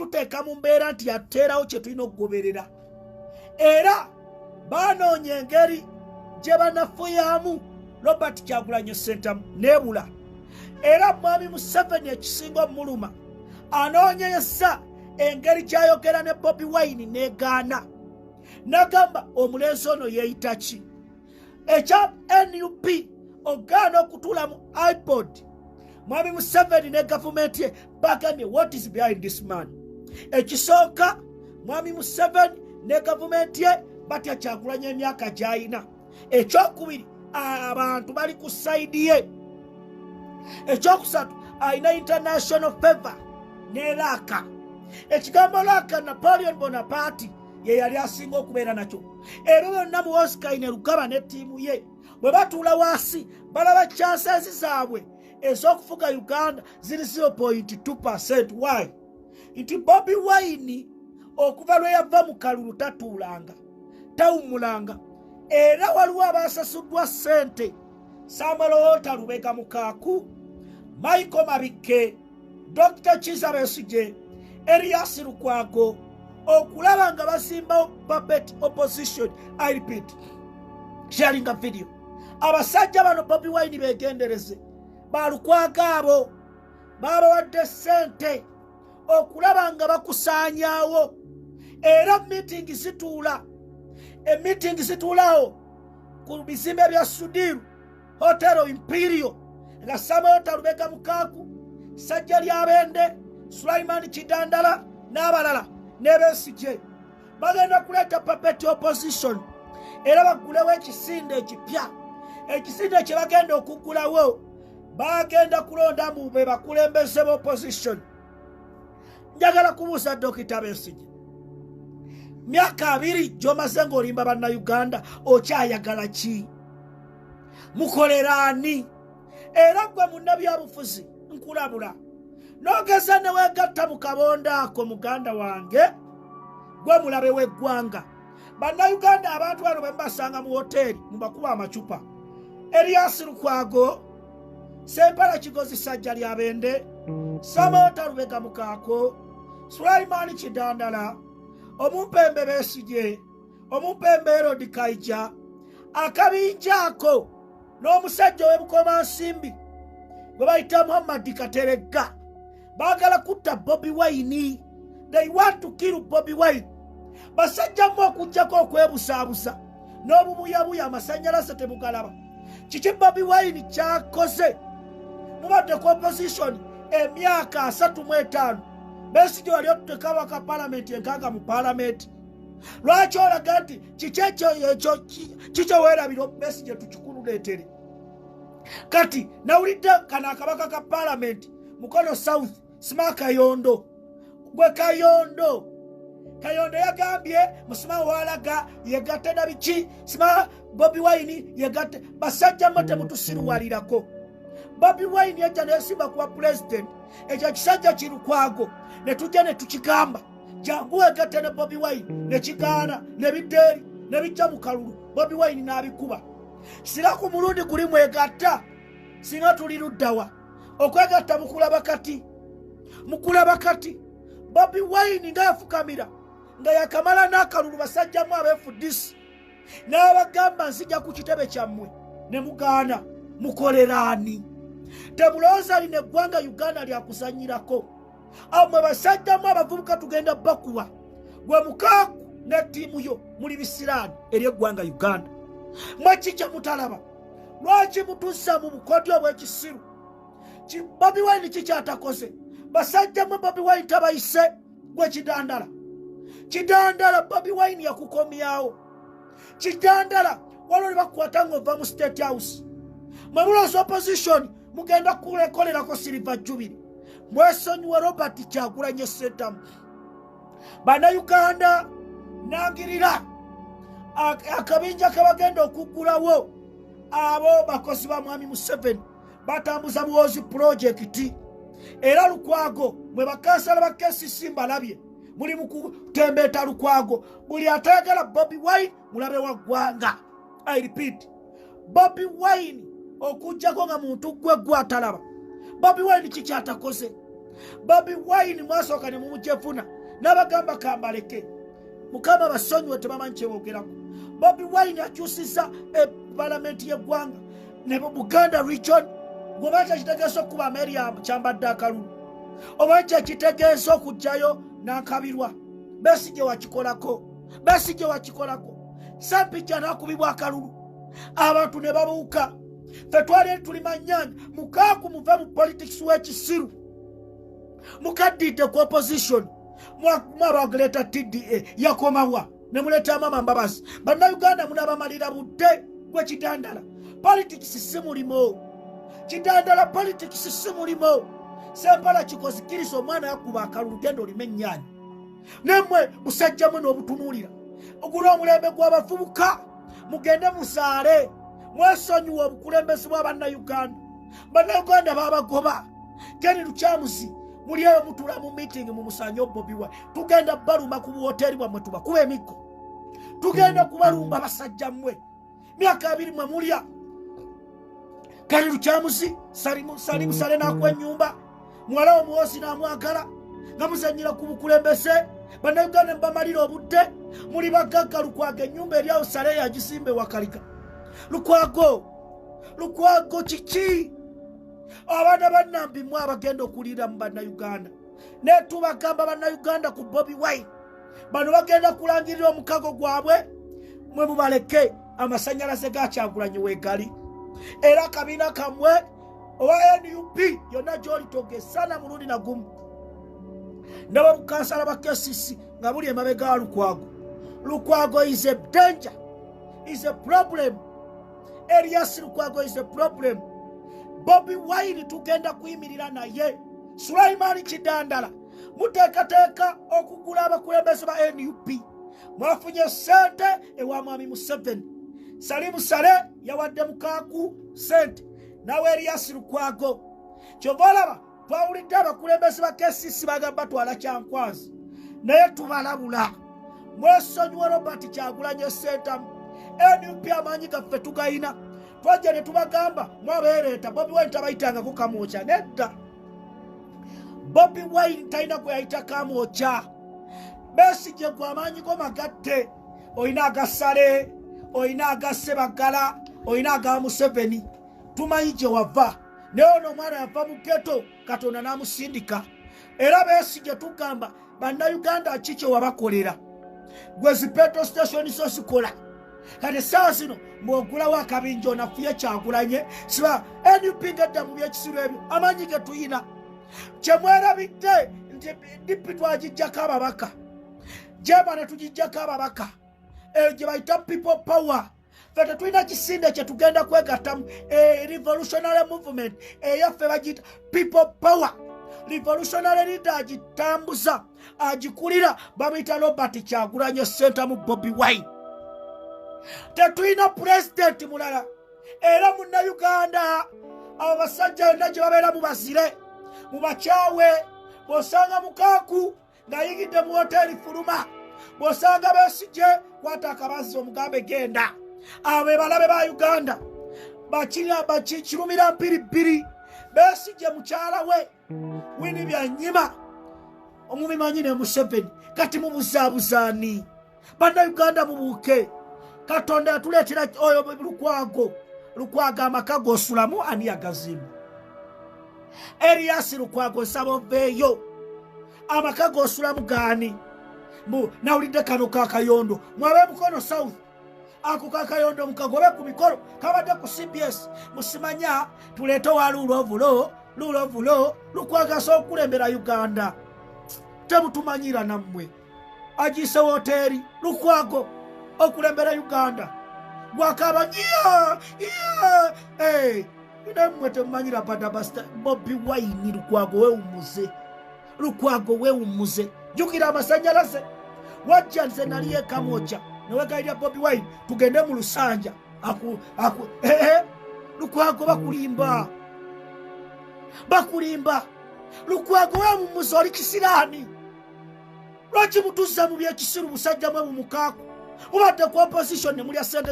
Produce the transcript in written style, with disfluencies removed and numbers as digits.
Otuteeka mu mbeera nti yatuteerawo kye tulina okugoberera, era banoonya engeri gye banafuyamu Robert Kyagulanyi Ssentamu nebula. Era Mwami Museveni ekisinga omuluma, anoonyesa engeri gyayogera ne Bobi Wine negaana, nagamba omulenzi ono yeeyita ki? Ekya NUP ogaana okutuula mu ipod. Mwami Museveni ne gavumenti ye bagambye, "What is behind this man?" Ekisooka, Mwami Museveni ne gavumenti ye batya Kyagulanyi emyaka gy'ayina. Ekyokubiri, abantu bali ku side ye. Ekyokusatu, alina international favor ne luck. Ekigambo luck, Napoleon Bonaparte ye yali asinga okubeera nakyo. Ebyo byonna Muhoozi Kainerugaba ne ttiimu ye bwe batuula wansi balaba chances zaabwe ez'okufuga Uganda ziri 0.2. Why? Nti Bobi Wine okuva lwe yava mu kalulu tatuulanga, tawumulanga. Era waliwo abasasuddwa ssente, Samuel Walter Lubega Mukaaku, Michael Mabikke, Dr Kiza Besigye, Erias Lukwago, okulaba nga basimbawo puppet opposition. I repeat, sharinga video. Abasajja bano Bobi Wine begendereze, balukwago abo babawadde ssente okulaba nga bakusaanyaawo. Era meeting zituula, emeeting zituulawo ku bizimbe bya Sudiru Hotel Imperial, nga Samuel Talubega Mukaaku, Sajja Lyabende, Sulaiman Kidandala n'abalala ne Besigye bagenda kuleeta puppet opposition, era baggulewo ekisinde ekipya. Ekisinde kye bagenda okuggulawo, bagenda kulondamu be bakulembeze b'opposition. Njagala kubuuza Dokita Besigye, myaka 20 gy'omaze ng'olimba Bannayuganda, okyayagala ki? Mukoleraani? Era gwe munnabyabufuzi, nkulabula, n'ogeza ne weegatta mu kabonda ako, muganda wange, gwe mulabe w'eggwanga. Bannayuganda, abantu bano bwe mubasanga mu woteeri, mubakuba amacupa. Erias Lukwago, Sempala Kigozi, Sajja Lyabende, Samota Lubega Mukaako, Sulaimaani Kidandala, omumpembe Besigye, omumpembe Erodi Kaija, akabinja ako n'omusajja ow'ebukomansimbi gwe bayita Muhammadi Kateregga, baagala kutta Bobi Wine. They want to kill Bobi Wine. Basajjamu okugjako okwebusaabusa n'obubuyabuya, amasanyalaze temugalaba. Kiki Bobi Wine kyakoze? Mubadde ku opposition emyaka 35. Besigye, wali otutekabaka palamenti enkaaga mu palamenti. Lwaki olaga nti kiki ekyo kikyo weerabira? Besigye, tukikululeetere kati. Nawulidde kano akabaka ka palamenti Mukono South, sima Kayondo. Gwe Kayondo, Kayondo yagambye musima walaga yegatte na biki, sima Bobi Wine yegatte. Basajja mwe, temutusiruwalirako. Bobi Wine yajja nesimba kuba pulezidenti. Ekyo kisajja Kirukwago ne tujja ne tukigamba, "Jangu wegatte ne Bobi Wine," nekigaana, nebidda eri, nebijja mu kalulu, Bobi Wine n'abikuba. Singa ku mulundi guli mwegatta, singa tuli luddawa? Okwegatta mukulaba kati, mukulaba kati. Bobi Wine nga yafukamira nga yakamala n'akalulu, basajjamu abefudisi n'abagamba, "Nzija ku kitebe kyammwe," ne mugaana. Mukoleraani? Temulowooza lino eggwanga Uganda lyakuzanyirako. Amwe basajjamu abavubuka, tugenda bakuba. Gwe Mukaaku ne ttiimu yo muli bisiraani eri eggwanga Uganda. Mweki kye mutalaba? Lwaki mutuzza mu bukodyo obw'ekisiru? Bobi Wine kikyatakoze? Basajja mwe, Bobi Wine tabayise. Gwe Kidandala, Kidandala, Bobi Wine yakukomyawo. Kidandala, waliwo ne bakukwata ng'ova mu State House. Mwe mulooza opposition mugenda kulekolerako silver jubilee. Mwesonyiwe Robert Kyagulanyi Ssentamu. Bannayuganda, nangirira akabinja kebagenda okuggulawo. Abo bakozi ba Mwami Museveni, batambuza Muhoozi project. Era Lukwago, mwe bakansala ba KCC, mbalabye muli mu kutembeeta Lukwago. Buli atayagala Bobi Wine mulabe wa ggwanga. I repeat, Bobi Wine okugjako nga muntu gwe gwe atalaba, Bobi Wine kikyatakoze? Bobi Wine mwasooka ne mumujefuna n'abagamba kambaleke, Mukama basonyiwe, tebamanyi kyebogerako. Bobi Wine akyusizza epalamenti y'eggwanga ne Buganda region. Gwoba kyekitegeeza okuba ameeri kyambadde akalulu, oba kyekitegeeza okugjayo nankabirwa. Besigye wakikolako, Besigye wakikolako. Sempijja nakubibwa akalulu, abantu ne babuuka. Ffe twali tulima nnyanja. Mukaaku muve mu politics w'ekisiru, mukaddidde ku opposition. Mwabaguleeta TDA yakomawa ne muleeta Amama Mbabazi. Bannayuganda munabamalira budde. Gwe Kidandala, politics si mulimo. Kidandala, politics si mulimo. Sempala kikozi kkiriza omwana yakuba akalulu, genda olime ennyaanya. Nemmwe busajjamu n'obutunuulira. Guno omulembe gw'abavubuka, mugende musaale, mwesonyiwa obukulembeze bwa bannayuganda. Bannayuganda babagoba. Ken Lukyamuzi, muli eyo mutula mu meeting mu musanyo Bobi Wine. Tugenda balumba ku buwoteeri bwammwe, tubakuba emiggo, tugenda kubalumba. Basajja mmwe, myaka 20 mwe mulya. Ken Lukyamuzi, Salimu Sale n'akuwa ennyumba, muwala omuwozi n'amwagala, nga muzanyira ku bukulembeze. Bannayuganda mubamalira obudde. Muli bagagga. Lukwago, ennyumba eri awo Sale yagisimba ewakalika. Lukwago, Lukwago, kiki? Abaana bannambi mwe abagenda okuliira mu bannayuganda. Netubagamba bannayuganda ku Bobi Wine, bano bagenda kulangirira omukago gwabwe, mwe mubaleke. Amasanyalaze gakyagulanyi wegali, era akabiina kammwe owa NUP yonna gyoli togesana mulundi nagumu. Ndaba bukansala ba KCC nga buli emabega wa Lukwago. Lukwago is a danger, is a problem. Erias Lukwago is a problem. Bobi Wine tugenda kuyimirira naye. Sulaimani Kidandala, muteekateeka okugula abakulembeze ba NUP. Mwafunye sente ewa mwami Museveni. Salimu Sale yawadde Mukaaku sente, nawe Erias Lukwago. Kyova olaba twawulidde abakulembeze ba KCC bagamba batwala Kyankwanzi, naye tubalabula, mwesonyiwe Robert Kyagulanye Sentamu. NUP amaanyi gaffe tugayina. Twajja ne tubagamba mwabeereeta. Bobi Wine tabayitangako kamwokya, nedda. Bobi Wine talina gwe yayita kamwokya. Besigye, gwe amaanyi go magatte, olina agasale, olina aga Sebaggala, olina aga Museveni. Tumanyi gye wava, naye ono omwana yava mu ghetto, Katonda n'amusindika. Era Besigye, tugamba bannayuganda, ki kye wabakolera? Gwe zi petrol station so zikola. Kati essaawa zino mbwogulawo akabinja onafuye Kyagulanye. Siba NUP ngedda mu byekisiru ebyo. Amaanyi ge tuyina, kyemwerabidde nti DP twagijjako ababaka, jema ne tugijjako ababaka, eyo gye bayita people power. Ffe tetulina kisinde kye tugenda kwegattamu. Revolutionary movement eyaffe bagiyita people power. Revolutionary leader agitambuza, agikulira, bamuyita Robert Kyagulanye Sentamu Bobi Wine. Tetulina pulezidenti mulala. Era munnayuganda, abo basajja yonna gye babeera mubazire, mubakyawe. Bw'osanga Mukaaku ng'ayingidde mu woteeri, fuluma. Bw'osanga Besigye, kwata akabazzi omugambe genda. Abo be balabe ba Uganda. Bakirumira mpiri bbiri. Besigye mukyala we Winnie Byanyima omubimanyi ne Museveni. Kati mubuzaabuzaani? Bannayuganda mubuuke. Katonda yatuleetera oyo Lukwago. Lukwago, amaka gosulamu ani yagazimba? Erias Lukwago, nsaba oveeyo. Amaka gosulamu gaani? Nawulidde kano kakayondo mwabe Mukono South, ako kakayondo mukagobe ku mikolo kabadde ku CBS. Musimanya tuleete owa rule of law, rule of law. Lukwago asobola okukulembera Uganda? Temutumanyira nammwe. Agiyise woteeri. Lukwago okulembera Uganda gwakaba iya. Nammwe temumanyira badabasta. Bobi Wine, Lukwago wewumuze, Lukwago wewumuze. Jjukira amasanyalaze wajja, nze nali ekamwokya newegayirira Bobi Wine tugende mu Lusanja. Aku Lukwago, bakulimba, bakulimba. Lukwago wewumuze, oli kisiraani. Lwaki mutuzza mu byekisiru? Busajja mwe bumukaaku, mubadde ku opposition ne mulya sente.